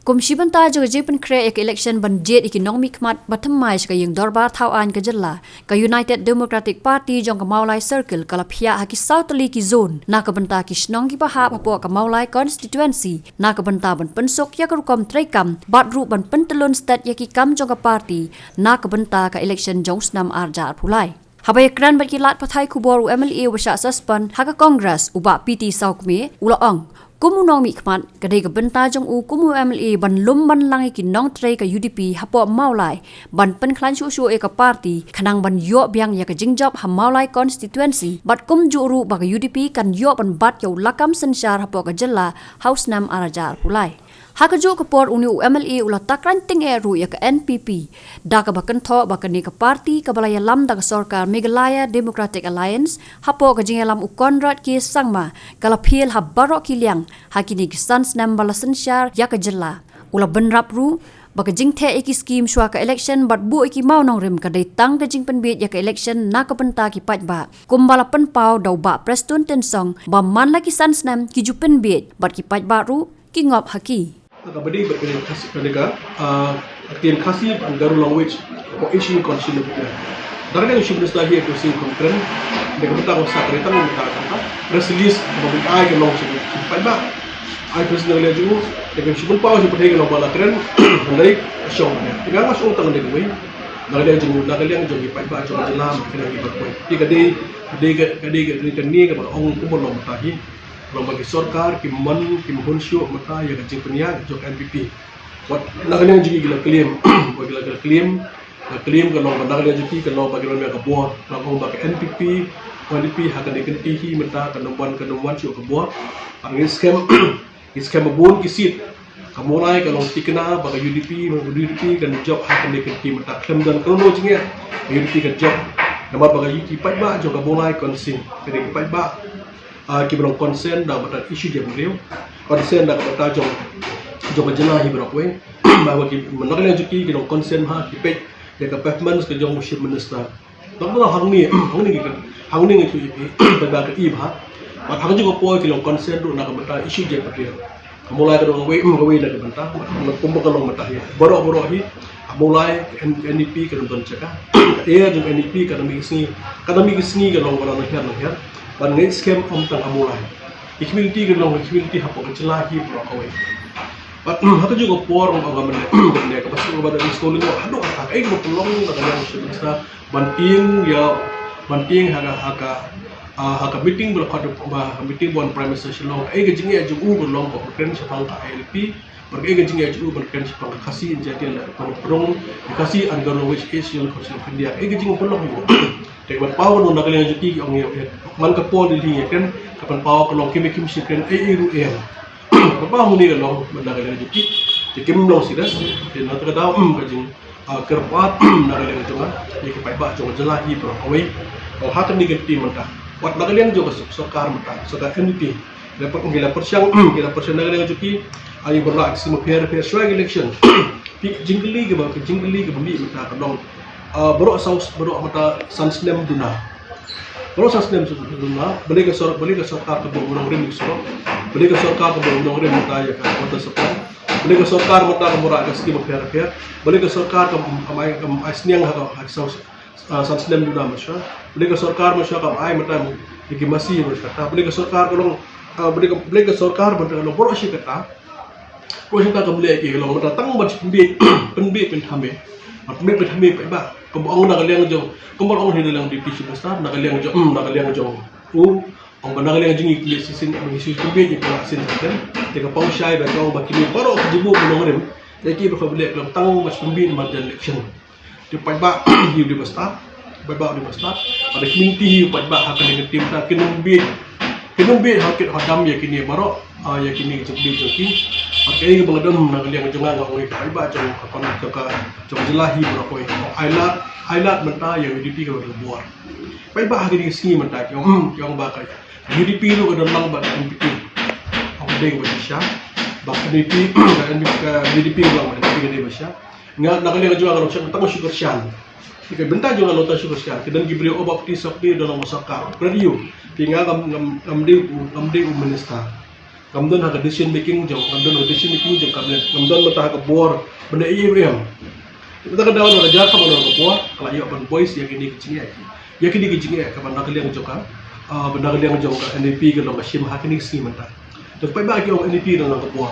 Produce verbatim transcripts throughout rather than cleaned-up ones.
Kum shi bynta jong ka jingpynkhreh ïa ka election ban jied ïa ki nongmihkhmat ba thymmai sha ka ïing dorbar thaw aiñ ka jylla, ka United Democratic Party jong ka Mawlai Circle ka la phiah ha ki saw tylli ki zone na ka bynta ki shnong kiba hap hapoh ka Mawlai constituency na ka bynta ban pynsuk ïa ka rukom treikam bad ruh ban pyntyllun stet ïa ki kam jong ka party na ka bynta ka election jong u snem ar hajar arphew lai. Haba ïakren bad ki lad pathai khubor u MLA uba shah suspend ha ka Congress u Bah P T Sawkmie u la ong, kum u nongmihkhmat ka dei ka bynta jong u kum u MLA ban lum ban lang ïa ki nongtrei ka UDP hapoh Mawlai ban pynkhlaiñ shuh shuh ïa ka party khnang ban ïoh biang ïa ka jingjop ha Mawlai constituency bad kumjuh ruh ba ka UDP kan ïoh ban bat ïa u lakam synshar hapoh ka jylla ha u snem ar hajar arphew lai. Ha kajuh ka por une u MLA u la takraiñ tyngeh ruh ïa ka NPP da kaba kynthoh ba kane ka party kaba la ïalam da ka sorkar Meghalaya Democratic Alliance hapoh ka jingïalam u Conrad K Sangma ka la phil ha baroh ki liang ha kine ki san snem ba la synshar ïa ka jylla. U la bynrap ruh ba ka jingtheh ïa ki skim shuwa ka election bad buh ïa ki mawnongrim ka dei tang ka jingpynbiej ïa ka election na ka bynta ki paidbah, kumba la pynpaw da u Bah Prestone Tynsong ba man la ki san snem ki ju pynbiej bad ki paidbah ruh ki ngop ha ki. Ka badi bad kane ka Khasi, kane ka, ah, ktien Khasi and Garo language for Asian consumer. Da kane ka Chief Minister hi ka sing kon kren da ka bynta ka sa kren tang ka, ka press release ba bin ai ka long sing paidbah. Ai press na ka liang jong u da ka shu pynpaw shu pynhei ka long ba la kren hynrei shong ne. Ka nga shong tang da kawei. Na ka liang jong u, na ka liang jong ki paidbah jong ka jylla ma kren ki ba kawei. Ki ka dei, ka dei ka, ka dei ka, ka dei ka ni ka ba ong kumba long mynta hi. Long ba ki sorkar ki mon ki mohon shuh mynta ïa ka jingpynïaid jong ka NPP. Wat na ka liang jong ki la claim, wat ki la claim, la claim ka long ba na ka liang jong ki ka long ba ki long ïa ka bor, la ong ba ka NPP, NPP ha ka dei ka NPP hi mynta ka number one, ka number one shuh ka bor. Ar ngi skhem, ngi skhem ba bun ki seat. Ka Mawlai ka long tikna ba ka UDP, ba ka UDP kan jop ha ka dei ka NPP mynta khlem don ka long jingeh. Ka UDP kan jop. Namar ba ka UDP paidbah jong ka Mawlai kan sing. Ka dei ka paidbah ah, ki ba long concern da ka bynta issue jong ka ri, concern da ka bynta jong, jong ka jylla hi baroh kawei. Ba, ba ki, mynta ka liang jong ki, ki long concern ha, ki peit ïa ka performance ka jong u Chief Minister. Nang ba hangne, hangne ki, hangne ki tu ïa ki, ba, ba ka i ba. Ba hangne jong ka por ki long concern ruh na ka bynta issue jong ka ri. Ka Mawlai ka dei kawei, mm, kawei na ka bynta, kumba ka long mynta hi. Baroh, baroh hi, ka Mawlai, ka N-, NEP ka dang don jaka. Ka area jong NEP ka dang mih ki sngi, ka dang mih ki sngi ka long ba dang hiar, dang hiar. Ban ngeit skhem ym tang ka Mawlai. Ki community ka long, ki community hapoh ka jylla hi baroh kawei. Bad, mm, ha kajuh ka por, mm, ka mynne, mynne, ka ba shu ka ba dang install ni, haduh kata, kaei kaba pynlong, ka dang yang shu mynta, ban tieng, ïa, ban tieng ha ka, ha ka, Ah, ha ka meeting ba la khot ba, ha ka meeting ba wan Prime Minister Shillong, kaei ka jingeh jong u ka long ba u kren shaphang ka ILP, bad kaei ka jingeh jong u ba u kren shaphang ka Khasi Jaintia, la ka pynrung ka Khasi and Garo West Asian Council of India, kaei ka jingeh ba long u. Te ban paw ka long na ka liang jong ki, ki ong ïa, ïa, man ka por Delhi ïa kren, ka ban paw ka long kim ïa kim shi kren, ei ei ruh ei. Ban paw hangne ka long na ka liang jong ki, te kim long serious, te na ka daw, hmm, ka jing ah, kyrpad na ka liang jong nga ïa ki paidbah jong ka jylla hi baroh kawei. Ka ha kane ka NEP mynta, wat na ka liang jong ka sor-, sorkar mynta, sorkar NPP, la pyrshang, ki la pyrshang, ki la pyrshang na ka liang jong ki, ah, ïa ba la ki skim pher pher shuwa election. Ki jingkylli kiba, ki jingkylli kiba mih mynta ka long, ah, baroh saw, baroh mynta san snem duna. Baroh san snem duna, balei ka sor-, balei ka sorkar kaba ym nongrim ïa ka surok, balei ka sorkar kaba ym nongrim mynta ïa ka water supply. Balei ka sorkar mynta kam wanrah ka skim pher pher. Balei ka sorkar kam, kam ai, kam ai sniang ha ka, ha ka saw, ah, san snem duna mynshwa. Balei ka sorkar mynshwa kam ai mynta ïa ki masi mynshwa. Balei ka sorkar ka long, ah, balei ka, balei ka sorkar mynta ka long baroh shi katta. Baroh shi katta kam leh ki ka long mynta tang ban pynbiej, pynbiej pynthame. Ban pynbiej pynthame paidbah. Kumba ong na ka liang jong, kumba ong hi na liang Deputy Chief Minister, na ka liang jong, na ka liang jong u Ong ba na ka liang jong ngi ki shisien, ngi shu pynbiej ïa ka shisien shisien. Te ka paw shai ba ka ong ba kine baroh ki jingmut ki nongrim. Ïa ki ba ka blet ka long tang ba shu pynbiej marjan election. Te paidbah hi u dei ba stad, paidbah u dei ba stad. Bad ka community hi paidbah ha kane ka tim ta kin ym biej, kin ym biej ha kit ha dam ïa kine baroh, ah, ïa kine ki jingbiej jong ki. Bad kaei kaba nga don na ka liang jong nga nga ong ïa ka paidbah jong ka, jong ka, jong ka jylla hi baroh kawei. Ai lad, ai lad mynta ïa U D P ka long ka bor. Paidbah ha kine ki sngi mynta ki ong, hmm, ki ong ba ka UDP ruh ka don lang bad ka NPP. Ong ka dei ba shisha. Ba ka NPP, ka NPP, ka UDP ruh bad ka NPP ka dei ba shisha. Nga na ka liang jong nga ka long shisha tang shu kyrshan. Te ka bynta jong nga long tang shu kyrshan. Ka don ki briew ong ba phi sop phi don long sorkar. Ka dei u. Te nga ngam, ngam, ngam dei u, ngam dei u minister. Kam don ha ka decision making jong, kam don ha ka decision making jong cabinet, kam don mynta ha ka bor ban da ïa ïa. Mynta ka daw na ka jar ka ban da ka bor ka la ïoh ban voice ïa kine ki jingeh, ïa kine ki jingeh ka ban da ka liang jong ka, ah, ban da ka liang jong ka N D P ka long ka shim ha kine ki sngi mynta. Te paidbah ki ong N D P ka long ka bor.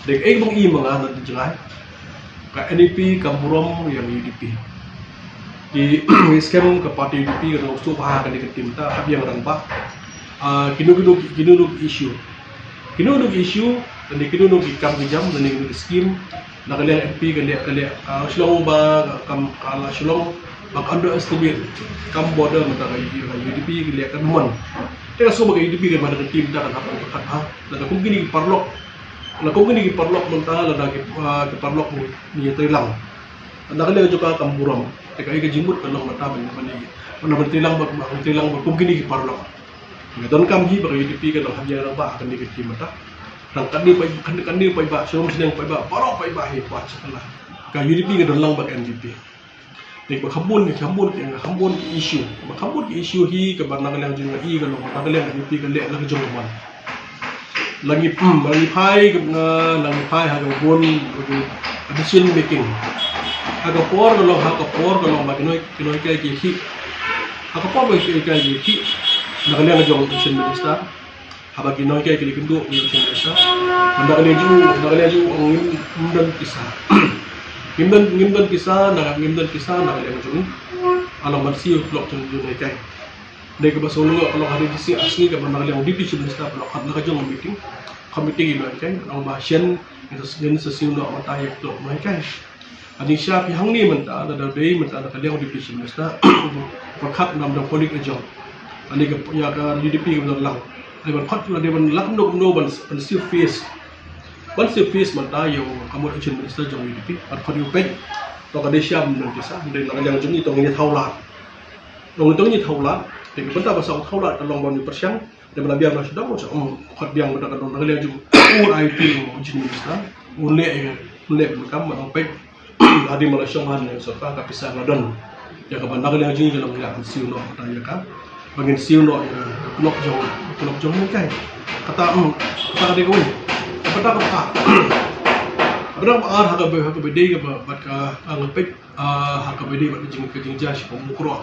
Dei ka ei bang i ma nga na jngai. Ka N D P kam burom ïa ka U D P. Ki skem ka party U D P ka dang sngewbha ha kane ka tim ta hap ïa nga dang ba. Ah, kino kino kino kino issue. Kino kino issue, lane kino kino ki kam ki jam, lane kino ki scheme. Na ka liang M P ka leh ka leh, ah, Shillong ba kam ka la Shillong ba ka underestimate kam border mynta ka U D P ka leh ka numan. Te ka sngewbha ka U D P ka man ka tim ta kan hap ka khat ha. Lada kum kine ki paralok. Lada kum kine ki paralok mynta lada ki, ah, ki paralok ni ni treilang. Na ka liang jong ka kam burom. Te ka ei ka jingmut ka long mynta ban ban ni. Ban ban treilang ba ban treilang ba kum kine ki paralok. Nga donkam hi ba ka U D P ka long hap ïa ba ka ni ka tim mynta. Tang kan ni pai kan kan ni pai ba shom shneng pai ba baroh pai ba hi pa chakala. Ka U D P ka don lang ba ka N D P. Te ba kham bun ki kham bun ki kham bun ki issue. Ba kham bun ki issue hi ka ba na ka liang jong nga i ka long na ka liang U D P ka leh la ka jong man. La ngi, hmm, la ngi phai ka, la ngi phai ha ka bun, ka bun decision making. Ha ka por ka long, ha ka por ka long ba ki noi, ki noi kai ki khi. Ha ka por ba ki noi kai ki khi. Na ka liang jong Education Minister. Haba ki noi kai ki kynduh ngi Education Minister. Na ka liang jong, na ka liang jong ngim, ngim don pisa. Ngim don, ngim don pisa, na ngim don pisa, na ka liang jong. Along ban siew klok jong jong noi kai. Dei kaba sngewlyngngoh ka long ha ri disi asngi kaba na ka liang Deputy Chief Minister ba la khot na ka jong meeting. Committee ki ba kai, ong ba shen ngin sa siew noh mynta ïa ka tlok ba kai. Ha jingshisha phi hangne mynta, da da dei mynta na ka liang Deputy Chief Minister. Ba khat nam da polik ka jong. Ani ka ïa ka U D P ka ba lang. Ani ban khot, ani ban lak no no ban ban siew face. Ban siew face mynta ïa ka mut Chief Minister jong U D P. Ban khot ïa u peit. To ka dei sha mynta sa, dei na ka liang jong i to ngi thaw lad. Ngi to ngi thaw lad, te ki bynta ba sa thaw lad ka long ba ngi pyrshang, te ba la biang na sdang sa, um, khot biang ba ka dong na ka liang jong u ai ti u Chief Minister, u leh, u leh ba kam ba dong peit, ha di ma la shong han ne sorkar ka pisa la don. Ïa ka ba na ka liang jong ka long ïa kan siew noh ta ïa ka. Ba ngin siew noh ïa ka nok jong, nok jong ne kai. Kata, um, kata ka dei ka wei. Kata ka ba. Kata ka ba ar ha ka ba, ha ka ba dei ka ba, ba ka, ah, nga peit. Ah, ha kaba dei bad ka jing, ka jingjia sha Mukroh.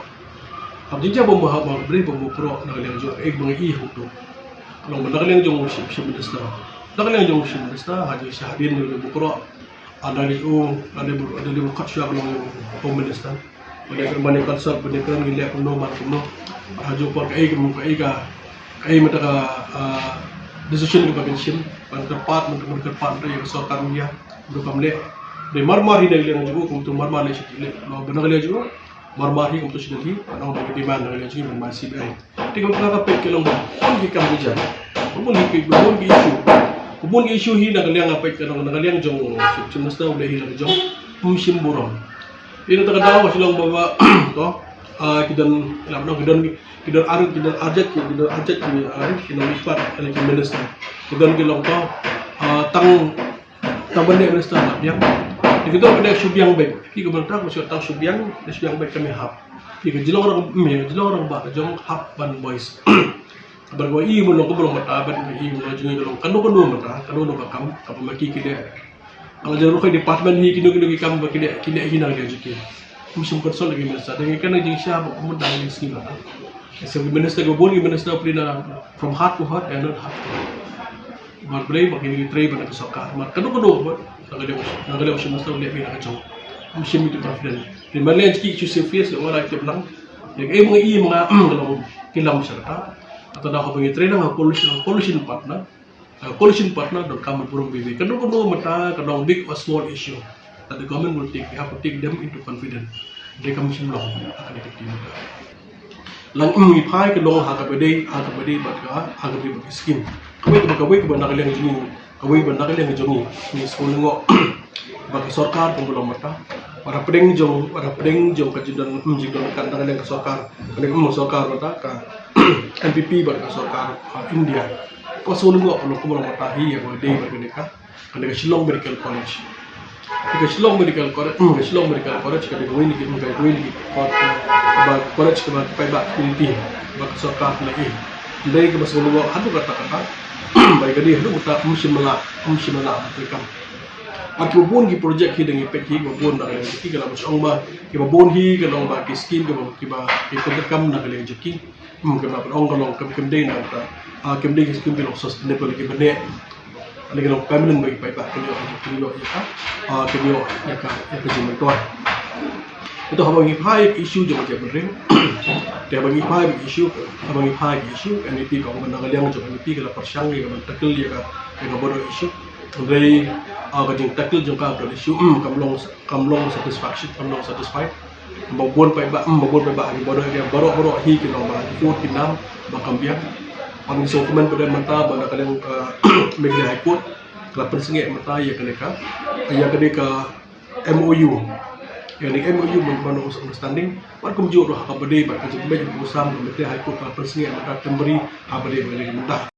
Ha ka jingjia ba Mukroh, ha kaba dei ba Mukroh, na ka liang jong ka ek ba ngi i hangto. Ka long ba na ka liang jong u Chief, Chief Minister. Na ka liang jong u Chief Minister, ha jingshisha hadien jong Mukroh. Ada li u, ada bu, ada li bu kat shuwa ka long u Home Minister. Ba dei ka, ba dei ka sar, ba dei ka ngi leh kumno, man kumno. Ha ju por ka ek, ka ek ka, ka ek mynta ka, ah, decision kaba kan shim. Ban kyrpad, mynta ban kyrpad, mynta ïa ka sorkar mynta. Mynta kam leh. Dei mar mar hi na ka liang jong u, kumto mar mar leh shi leh. Ba na ka liang jong u. Mar mar hi kumto shi hi, ban ong ba ki demand na ka liang jong u ban mai C B I. Te ka ka peit ka long ba bun ki kam ki jam. Ba bun ki, ba bun ki issue. Ba bun ki issue hi na ka liang ka peit ka long na ka liang jong u. Chief Minister u leh hi na ka jong. Um shim burom. Ina ta ka daw ka shi long ba ba to. Ah, ki don, ki don, ki don ar, ki don arjat, ki don arjat, ki, ah, ki don ispat, ki minister. Ki don ki long to. Ah, tang Tang ban leh minister la biang. Te ki don ka dei shu biang beit. Ki ka ban tang shu tang shu biang, dei shu biang beit ka me hap. Ki ka jilong rang, me jilong rang ba ka jong hap ban boys. Ban ko i mo long ko mo long mata ban i mo long jong i long kano kano mata, kano kano ka kam, ka ba ma ki ki dei. Ka la jong ko department hi kino kino ki kam ba ki dei, ki dei hi na dei jong ki. Kum shim consult lagi minister. Dei ka na jingshisha ba kum dang ni sngi ba. As a minister ko bun ki minister pli na from heart to heart and not heart to heart. Mar blei ba kini trei ba na ka sorkar. Mar kano kano ba na ka liang, na ka liang shim minister leh ba na ka jong. Kum shim itu confident. Di mar leh ki chu serious leh ora tip lang. Leh ei mong i mong a long ki lam serta. Atau na ko ba trei na coalition, coalition partner. Uh, coalition partner dong kam burom bebe. Kano kano mata ka dong big or small issue that the government will take, they have to take them into confidence. Dei kam shim long ha ka dei ka team ka. Lang um i phai ka long ha ka ba dei, ha ka ba dei bad ka, ha ka ba dei bad ka scheme. Kawei ka ba kawei ka ba na ka liang jong i, kawei ba na ka liang jong i. Ni sngewlyngngoh ba ka sorkar ka ba long mata. Ba da pdeng jong, ba da pdeng jong ka jingdon, um, jingdon ka na ka liang ka sorkar. Ka liang, um, sorkar mata ka N P P bad ka sorkar, uh, India. Ka sngewlyngngoh ka long kumno ka tahi ïa ka dei bad kane ka, kane ka Shillong Medical College. Ka Shillong Medical College, hmm, ka Shillong Medical College ka dei kawei na ki, ka dei kawei na ki college, ba college kaba paidbah community ba ka sorkar ka la ïoh. Dei kaba sngewlyngngoh haduh katta katta. Ba ïa kane haduh katta ym shym la, ym shym la ba treikam. Bad kiba bun ki project hi dang ïa peit hi kiba bun na ka liang jong ki, ka la ba shong ba kiba bun hi ka long ba ki skim kiba, kiba ki treikam na ka liang jong ki. Hmm, kiba pynong ka long kam kim dei na ka, ah, kim dei ki skim ki long sustainable kiba ne. Ani ka long permanent ba ki paidbah kin ïoh, kin ïoh ïa ka, ah, kin ïoh ïa ka, ïa ka jingmyntoi. Ito haba ngi phai issue jong ka jaitbynriew. Te haba ngi phai issue, haba ngi phai issue, N E P ka ong ba na ka liang jong N E P ka la pyrshang ïa ka ban tackle ïa ka, ïa ka border issue. Hynrei, ah, ka jingtackle jong ka border issue, hmm, kam long, kam long satisfaction, kam long satisfied. Ba bun paidbah, hmm, ba bun paidbah ha ki border area baroh baroh hi ki long ba ki court ki nam ba kam biang. Bad ngi sngewkmen pat de mynta ba na ka liang, ah, Meghalaya High Court ka la pynsangeh mynta ïa kane ka, ïa kane ka M O U. Ïa kane M O U, Memorandum of Understanding. Bad kumjuh ruh ha kaba dei bad ka jingmut jong u sam ka Meghalaya High Court ka la pynsangeh mynta temporary ha kaba dei bad kane ka mynta.